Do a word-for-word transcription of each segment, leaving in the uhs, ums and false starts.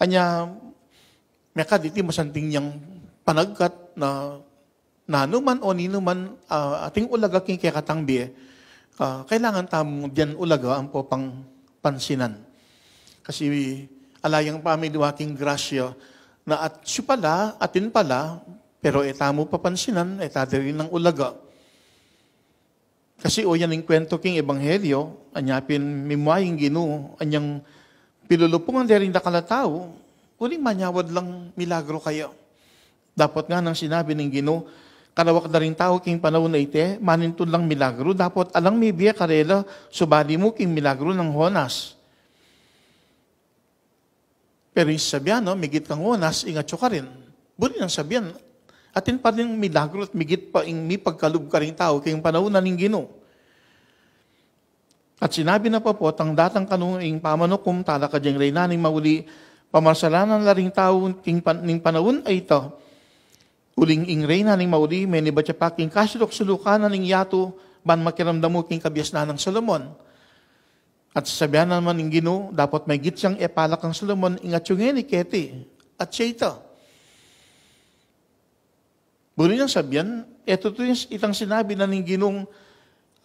Anya, mekad iti masanting yang panagkat na nanu man o ninu man, ah, ating ulaga king kekatang bie, ah, kailangan tamu dian ulaga ampo pang pansinan. Kasi ala yang pamiliwa king grasya na at siya pala, atin pala, pero e tamu papansinan, e ta de rin nang ulaga. Kasi o yan ing kwento king ebanghelyo, anya pin mimua ing Ginu, anyang pilulupungan de ring dakal a tau, uling manyawad lang milagro kaya. Dapot nganang sinabi ning Ginu, karawak da ring tau king panaun a iti, manintud lang milagro, dapot alang mibie karela, subali mu king milagro nang Jonas. Pero ing sasabian, no, migit kang Jonas, ing atyu karin. Buri nang sabian, atin pa ring milagro at migit pa ing mipagkalub karing tau king panaun na ning Ginu. At sinabi na pa potang, datang kanu ing pamanukum, talakad yang reyna ning mauli, pamarsalanan la ring tau king pan-, ning panaun a ita. Uling ing reyna ning mauli, menibat ya pa king kasuluk-sulukan na ning yatu, ban makiramdam mu king kabiasnan nang Solomon. At sasabian na naman ning Ginu, dapot maygit yang epalak kang Solomon, ing atyu ngeni keti, at siya ita. Buri nang sabian, e tutu itang sinabi na ning Ginung,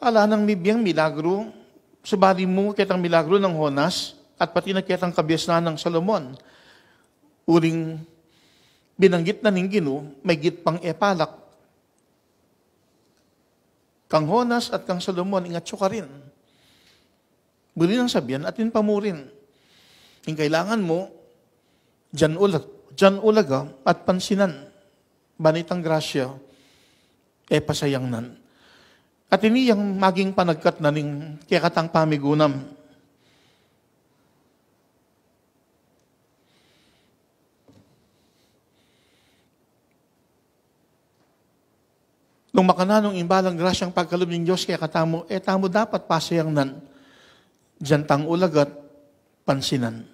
ala nang mibieng milagro, subali mu ketang milagro nang Jonas, at pati na ketang kabiasnan nang Solomon. Uling binanggit na ning Ginu, maygit pang epalak kang Jonas at kang Solomon, ing atyu karin. Buri nang sabian, atin pa mu rin. Ing kailangan mu, dian ula-, dian ulaga at pansinan. Ban itang grasya, e pasayangnan. At ini yang maging panagkat na ning kekatang pamigunam. Nung makananu ing balang grasyang pagkalub ning Dios kekatamu, e tamu dapat pasayangnan. Dian tang ulaga't pansinan.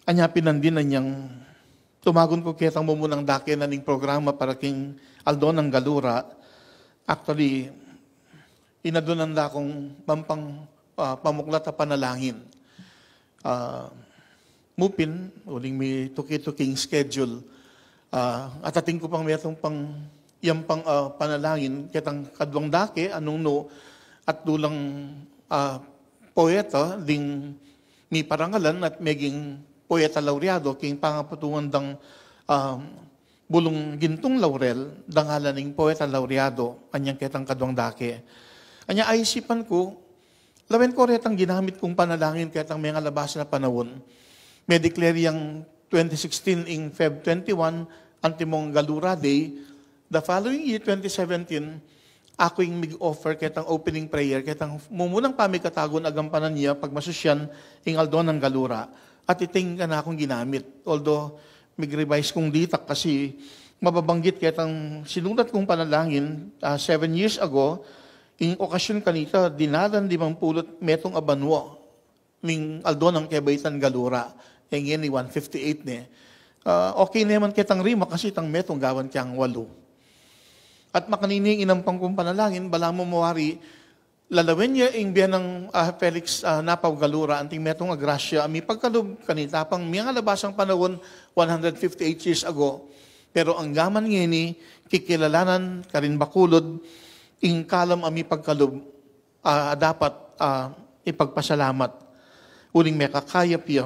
Anya pin nandin anyang tumagun ku ketang mumunang dake na ning programa para king Aldo nang Galura. Actually, inadunan da kung mampang, ah, pamuklat a panalangin. Ah, mupin, uling mituki-tuking schedule. Ah, at atin ku pang metung pang, yang pang, ah, panalangin, ketang kaduang dake, anung nu, at dulang, ah, poeta, ding miparangalan at meging poeta laureado, king pangapatungan dang, ah, bulung gintung laurel, dangalan ning poeta laureado, anyang ketang kaduang dake. Anya aisipan ku, lawen ku retang ginamit kung panalangin ketang mengalabas na panaun. Me-declare yang twenty sixteen ing Feb twenty-one, antimong Galura Day. The following year, twenty seventeen, aku ing mig-offer ketang opening prayer, ketang mumunang pamikatagun agampanan ya pagmasusyan ing Aldo nang Galura. At iti ing kanakung ginamit. Although, mig-revise kung ditak kasi mababanggit ketang sinulat kung panalangin, ah, seven years ago, ing okasyon kanita, dinalan limang pulu't metung a banua ning Aldo nang Kebaitan Galura, e ngeni one fifty-eight ne. Ah, okay ne man ketang rima kasi itang metung gawan keng walu. At makanini ing inampang kung panalangin, balamu mawari, lalawen ya ing bie nang, ah, Felix, ah, Napaw Galura, anting metung a grasya a mipagkalub kanita pang mengalabas a panaun, one hundred fifty-eight years ago. Pero anggaman ngeni, kikilalanan karin bakulud ing kalam a mipagkalub, ah, dapat, ah, ipagpasalamat. Uling mekakayap ya,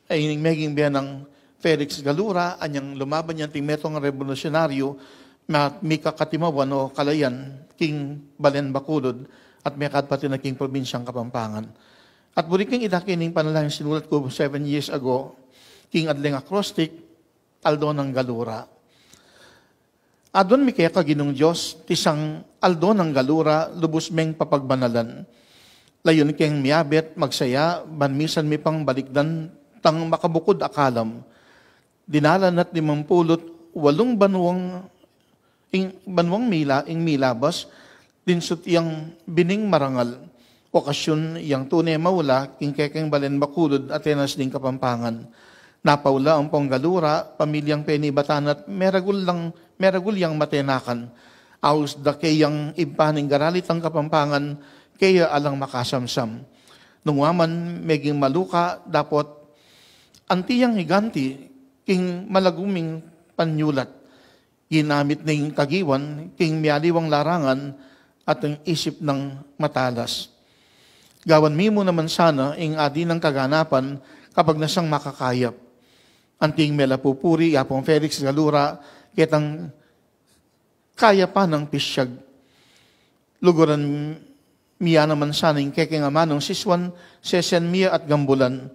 ay ining meging bie nang Felix Galura, anyang lumaban ya anting metung a rebolusyonaryo, ma-, mikakatimawan o kalayan king balen bakulud at mekad pati na king probinsyang Kapampangan. At buri kung idake ning panalangin sinulat ku seven years ago, king adleng acrostic, Aldo nang Galura. Adwan mi keka Ginung Dios, tisang Aldo nang Galura, lubus meng papagbanalan. Layun keng miabet, magsaya, ban misan mi pang balikdan, tang makabukud a kalam. Dinalan at limang pulu't walung banuang, ing, banuang mila, ing milabas, dinsut yang bining marangal. Okasyon yang tune maula, king kekeng balen bakulud, Atenas ning Kapampangan. Napaula ampong Galura, pamilyang penibatan at meragul lang, meragul yang matenakan. Aus da keyang ibpa ning garalit a Kapampangan, keya alang makasamsam. Nung wa man meging maluka, dapot Anti yang higanti king malaguming panyulat, ginamit ning kagiwan king mialiwang larangan at ing isip nang matalas. Gawan mi mu naman sana ing adi nang kaganapan kapag na siang makakayap. Anting mela pupuri i Apung Felix Galura ketang kayapan nang pisyag. Luguran mi ya naman sana ing kekeng amanung sisuan, sesen mi ya at gambulan.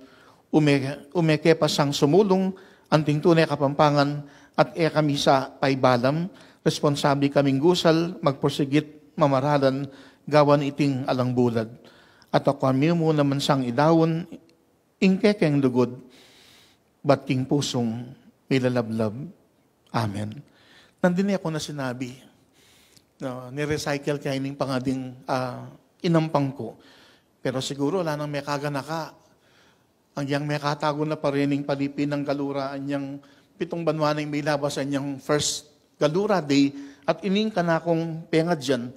Ume-, ume ke pa siang sumulung, anting tune Kapampangan, at e kami sa paibalam, responsable kaming gusal, magpursigit, mamaralan, gawan iting alang bulad. At akwa mi mu naman siang idaun, ing kekeng lugud, bat king pusung milalablab. Amen. Nandin e ku na sinabi, no, ni-recycle ke ining pangading, ah, inampang ku. Pero siguru ala nang mekaganaka. Agyang mekatagu na pa rin ing palipi nang Galura, anyang pitung banua neng milabas anyang first Galura Day, at ining kanakung pengadyan.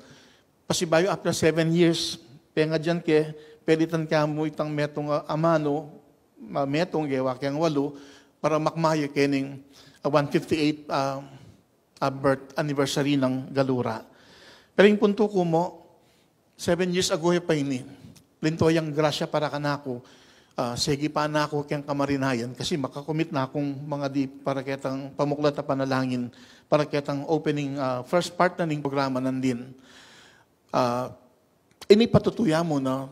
Pasibayu after seven years, pengadyan ke, pelitan ke mu itang metung, ah, amanu, ma-, metung gewa keng walu, para makmayu ke ning, ah, one fifty-eight, ah, ah, birth anniversary nang Galura. Pero ing puntu ku mu, seven years ago ya pa ini. Linto yang grasya para kanaku, ah, segi pa naku keng kamarinayan kasi makakumit na kung mga di para ketang pamuklat a panalangin, para ketang opening, ah, first part na ning programa nandin. Ah, ini patutuya mu na,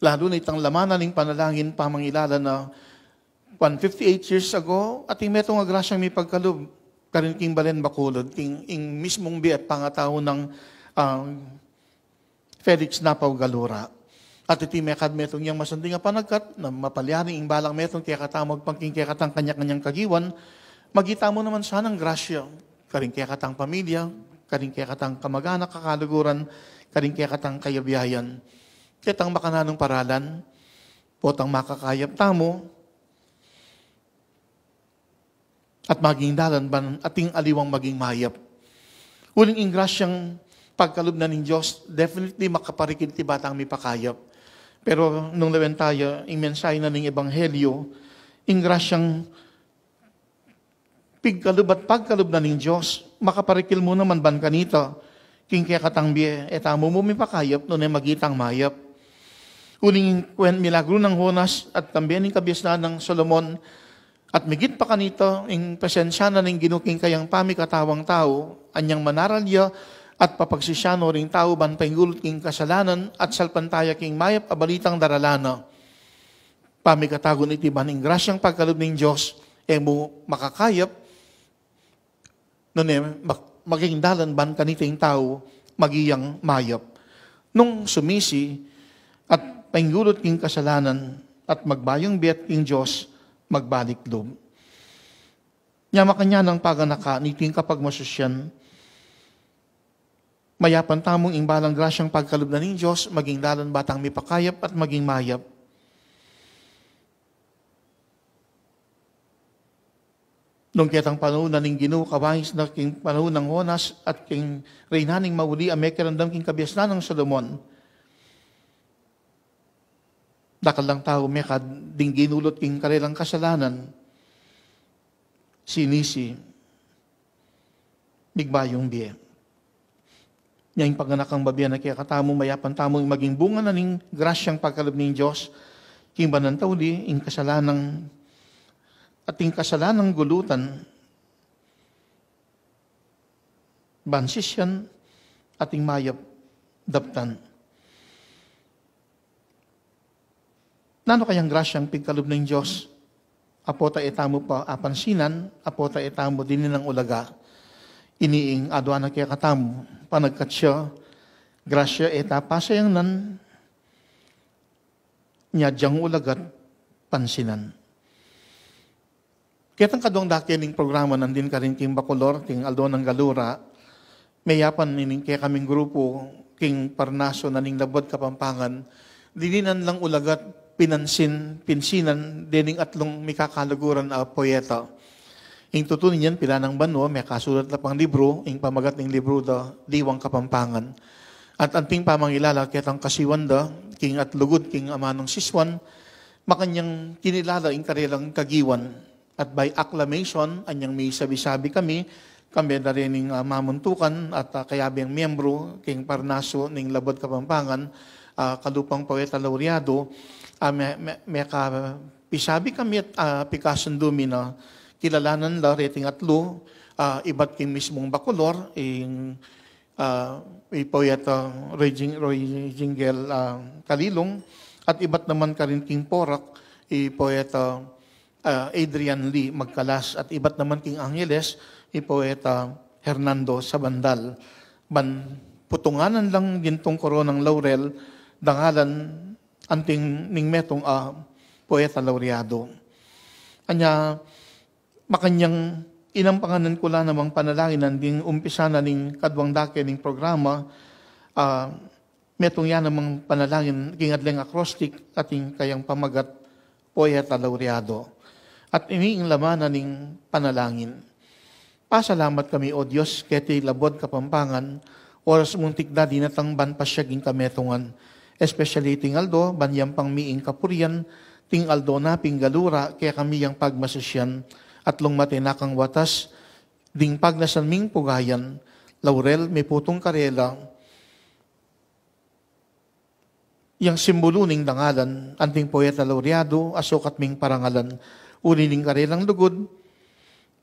lalu na itang laman na ning panalangin pamangilala na one fifty-eight years ago, ating metung a grasyang mipagkalub karin king Balen Bacolod, king ing mismung bie at pangatau nang, ah, Felix Napao Galura. At iti mekad metung yang masanting a panagkat, na mapalyari ing balang metung kekatamu agpang king kekatang kanya-kanyang kagiwan, magitamu naman sanang grasya, karing kekatang pamilya, karing kekatang kamaganak kakaluguran, karing kekatang kayabiayan. Ketang makananung paralan, potang makakayap tamu, at maging dalan ban ating aliwang maging mayap. Uling ing grasyang pagkalub na ning Dios, definitely makaparikid ti batang mipakayap. Pero nung lawen taya, ing mensahe na ning Ebanghelyo, ing grasyang pigkalub at pagkalub na ning Dios, makaparikil mu naman ban kanita, king kekatang bie, e tamu mu mipakayap, nune magitang mayap. Uling kwen milagru nang Jonas at kambe ning kabiasnan nang Solomon, at migit pa kanita, ing presensya na ning Ginu king kayang pamikatawang tau, anyang manaral ya, at papagsisya no ring tau ban painggulut king kasalanan, at salpantaya king mayap a balitang daralan na. Pamikatagun iti ban ing grasyang pagkalub ning Dios, e mu makakayap, nune mak-, maging dalan ban kanita ing tau maging mayap. Nung sumisi at painggulut king kasalanan at magbayung bie at king Dios magbalik lub. Nya makanyan nang paganaka niting kapagmasusyan, mayapan tamung ing balang grasyang pagkalub na ning Dios, maging dalan batang mipakayap at maging mayap. Nung ketang panaun na ning Ginu, kawayis na king panaun nang Jonas at king reyna ning mauli a mekiramdam king kabiasnan nang Solomon. Dakal lang tau mekad ding ginulut king karelang kasalanan, sinisi, migbayung bie. Nya ing paganakang babie na kekatamu, mayapan tamu ing maging bunga na ning grasyang pagkalub ning Dios, king ban nang tauli, ing kasalanang, at ing kasalanang gulutan, ban sisian, at ing mayap daptan. Nanu kayang grasyang pigkalub ning Dios, apo ta e tamu pa apansinan, apo ta e tamu dinan ulaga. Ini ing adua na kekatamu, panagkat siya, grasya e ta pasayangnan, nya agyang ulaga't pansinan. Ketang kaduang dake ning programa nandin karin king Bacolor, king Aldo nang Galura, meyapan ining kekaming grupu king Parnaso na ning Labuad Kapampangan, dininan lang ulaga't pinansin, pinsinan, dening atlung mikakaluguran a poeta. Ing tutu niyan, pira nang banua, mekasulat la pang libru, ing pamagat ning libru da, Diwang Kapampangan. At anting pamangilala, ketang kasiwan da, king atlugud, king amanung sisuan, Makanyang kinilala ing karelang kagiwan, at by acclamation, anyang misabi-sabi kami, kami da rin ing, ah, mamuntukan at, ah, kayabeng miyembro king parnasu ning Labuad Kapampangan, ah, kalupang poeta laureado, ah, me-, me-, mekapisabi kami at, ah, pikasundu mi na kilalanan la reting atlu, ah, ibat king mismung Bacolor, ing ah, i poeta Roy Jing-, Roy Jingel, ah, Calilong, at ibat naman karin king Porac, i poeta, ah, Adrian Lee Magcalas, at ibat naman king Angeles, i poeta Hernando Sabandal. Ban putunganan lang gintung koronang laurel, dangalan anting ning metung a poeta laureado. Anya, makanyang inampangan ku la namang panalangin ding umpisa na ning kaduang dake ning programa, ah, metung ya namang panalangin king adleng acrostic ating kayang pamagat poeta laureado. At ini ing laman na ning panalangin. Pasalamat kami, O Dios, keti Labuad Kapampangan, oras mung tikda dinatang ban pasiag ing kametungan, especially iting aldo, ban yampang mi ing kapurian, ting aldo na pin galura, kekami yang pagmasasian, at lungmate na kang watas, ding pagnasan ming pugayan, laurel, miputung karela, yang simbulu ning dangalan, anting poeta laureado, a sukat ming parangalan, uli ning karelang lugud,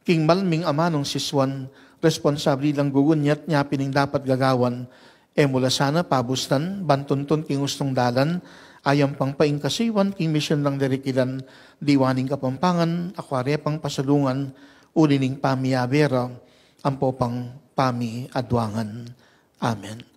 king mal ming amanung sisuan, responsabli lang gugunyat nya pin ing dapat gagawan, e mu la sana pabustan, ban tuntun king ustung dalan, a yampang paingkasiwan, king misyun lang dirikilan, diwa ning Kapampangan, akwa re pang pasalungan, uli ning pamiyabe ra, ampo pang pamiadwangan. Amen.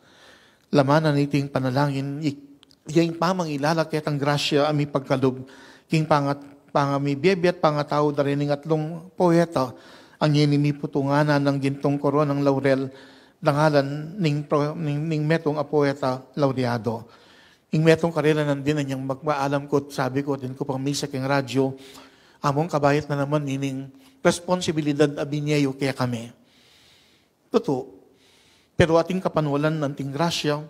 Laman na niting panalangin, i-, iya ing pamangilala ketang grasya a mipagkalub, king pangat-, pangamibibi at pangatau da rin ning atlung poeta, a ngeni miputungan na ning gintung koronang laurel, dangalan ning pro-, ning, ning metung a poeta laureado. Ing metung karela nandin anyang magpaalam ku, sabi ku, atin ku pang misa king radyo, among kabayat na naman ining responsibilidad a binie yu kekami. Tutu. Pero ating kapanwalan anting grasya,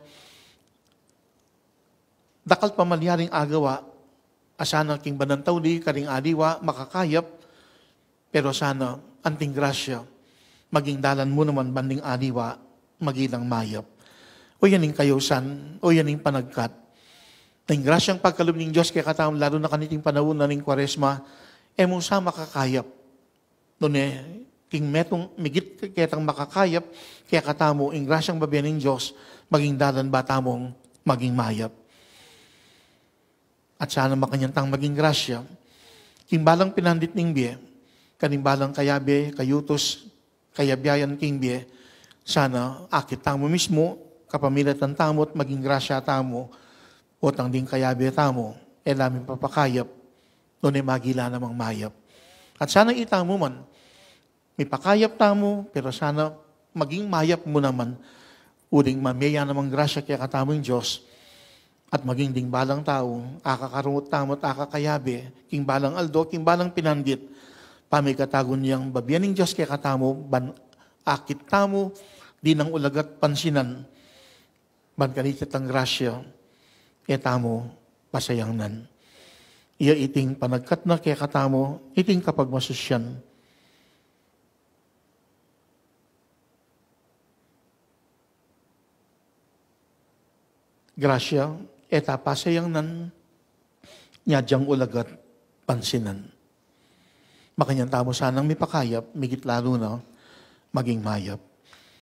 dakal pa malyaring agawa, a sana king banantau di karing aliwa makakayap, pero sana anting grasya, maging dalan mu naman ban ding aliwa, maging mayap. O yan ing kayusan, o yan ing panagkat. Ing grasyang pagkalub ning Dios kekatamu, lalu na kaniting panaun na ning Kuaresma, e mu sa makakayap. Nune, king metung migit ketang makakayap kekatamu, ing grasyang bibie ning Dios, maging dalan ba tamung maging mayap. At sana makanyan tang maging grasya, king balang pinandit ning bie, kaning balang kayabe, kayutus, kayabiayan king bie, sana akit tamu mismu, kapamilatan tamu, at maging grasya tamu, utang ding kayabe tamu, e la mipapakayap, nune maging la namang mayap. At sana itamu man, mipakayap tamu, pero sana maging mayap mu naman, uling mamie ya namang grasya kekatamu ing Dios, at maging ding balang tau, akakarungut tamu at akakayabe, king balang aldo, king balang pinandit, pamikatagun yang bibie ning Dios kekatamu, ban akit tamu, dinang ulagat pansinan, ban kanita tang grasya, e tamu pasayangnan. Iya iting panagkat na kekatamu, iting kapagmasusyan. Grasya, e ta pasayangnan, nya dyang ulagat pansinan. Makanyan tamu sanang mipakayap, migit lalu na, maging mayap.